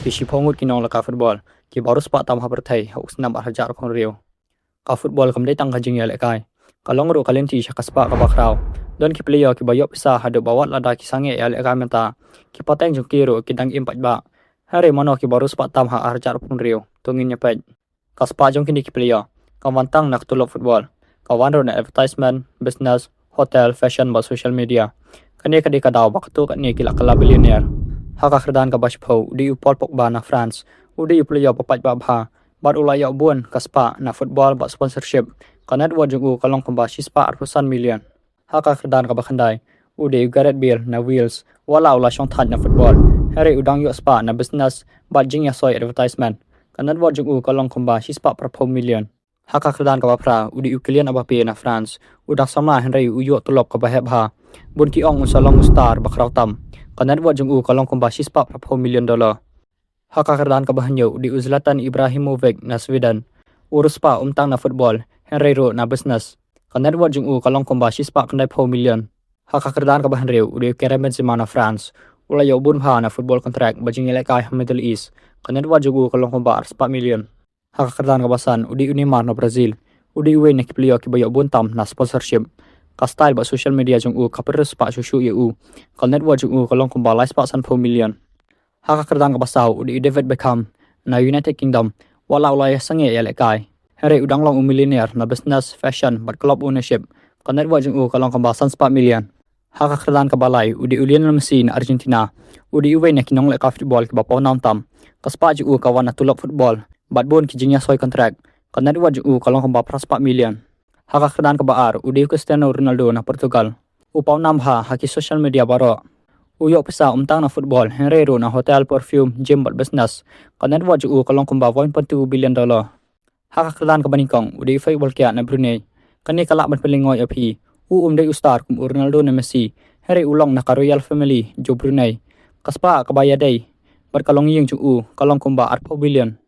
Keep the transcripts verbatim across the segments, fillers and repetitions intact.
Ki shiphew ngut ki nonglehkai football kiba riewspah tam ha pyrthei ha u snem ar hajar arphew hynriew. Ka football kam dei tang ka jingïalehkai, ka long ruh ka lynti sha ka spah kaba khraw. Don ki player kiba ïoh pisa haduh ba wat lada ki sangeh ïalehkai mynta, ki pateng jong ki ruh ki dang im paidbah. Hynrei mano kiba riewspah tam ha ar hajar arphew hynriew, to ngin ïa peit. Ka spah jong kine ki player kam wan tang na ka tulop football, ka wan ruh na advertisement, business, hotel, fashion bad social media. Kane ka dei ka daw ba katto katne ki la kylla billionaire. Ha ka kyrdan kaba shiphew u dei u Paul Pogba na France. U dei u player ba paidbah bha bad u la ïoh bun ka spah na football bad sponsorship. Ka net worth jong u ka long kumba shispah arphew san million. Ha ka kyrdan kaba khyndai u dei u Gareth Bale na Wales. Wat la u la shong thait na football, hynrei u dang ïoh spah na business bad jingïasoi advertisement. Ka net worth jong u ka long kumba shispah phraphew million. Ha ka kyrdan kaba phra u dei u Kylian Mbappe na France. U dang samla hynrei u ïoh tulop kaba heh bha. Bun ki ong un sa long u star ba khraw tam. Ka net worth jong u ka long kumba shispah phraphew million dollar. Ha ka kyrdan kaba hynñiew u dei u Zlatan Ibrahimovic na Sweden. U riewspah um tang na football, hynrei ruh na business. Ka net worth jong u ka long kumba shispah khyndaiphew million. Ha ka kyrdan kaba hynriew u dei u Karim Benzema na France. U la ïoh bun bha na football contract bad jingïalehkai ha Middle East. Ka net worth jong u ka long kumba arspah million. Ha ka kyrdan kaba san u dei u Neymar na Brazil. U dei uwei na ki player kiba ïoh bun tam na sponsorship. Ka style bad social media jong u ka pynriewspah shuh shuh ïa u. Ka net worth jong u ka long kumba laispah sanphew million. Ha ka kyrdan kaba saw u dei u David Beckham na United Kingdom. Wat la u la ïa sangeh ïalehkai, hynrei u dang long u millionaire na business, fashion bad club ownership. Ka net worth jong u ka long kumba sanspah million. Ha ka kyrdan kaba lai u dei u Lionel Messi na Argentina. U dei uwei na ki nonglehkai football kiba pawnam tam. Ka spah jong u ka wan na tulop football bad bun ki jingïasoi contract. Ka net worth jong u ka long kumba phraspah million. Ha ka kyrdan kaba ar u dei u Cristiano Ronaldo na Portugal. U pawnam bha ha ki social media baroh. U ïoh pisa um tang na football, hynrei ruh na hotel, perfume, gym bad business. Ka net worth jong u ka long kumba one point two billion dollar. Ha ka kyrdan kaba nyngkong u dei u Farid Bolkiah na Brunei. Kane ka lah ban pynlyngngoh ïa phi. U um dei u star kum u Ronaldo ne Messi, hynrei u long na ka royal family jong Brunei. Ka spah kaba ïadei bad ka longïing jong u ka long kumba arphew billion.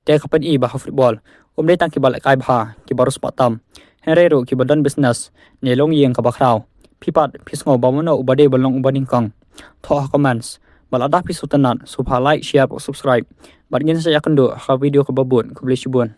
Te ka pyni ba ha football um dei tang kiba lehkai bha kiba riewspah tam, hynrei ruh kiba don business ne longïing kaba khraw. Phi pat phi sngew ba mano uba dei ban long uba nyngkong? Thoh ha comments. Bad lada phi sngewtynnat, sngewbha like, share bad subscribe. Bad ngin sa ïakynduh ha video kaba bud. Khublei shibun.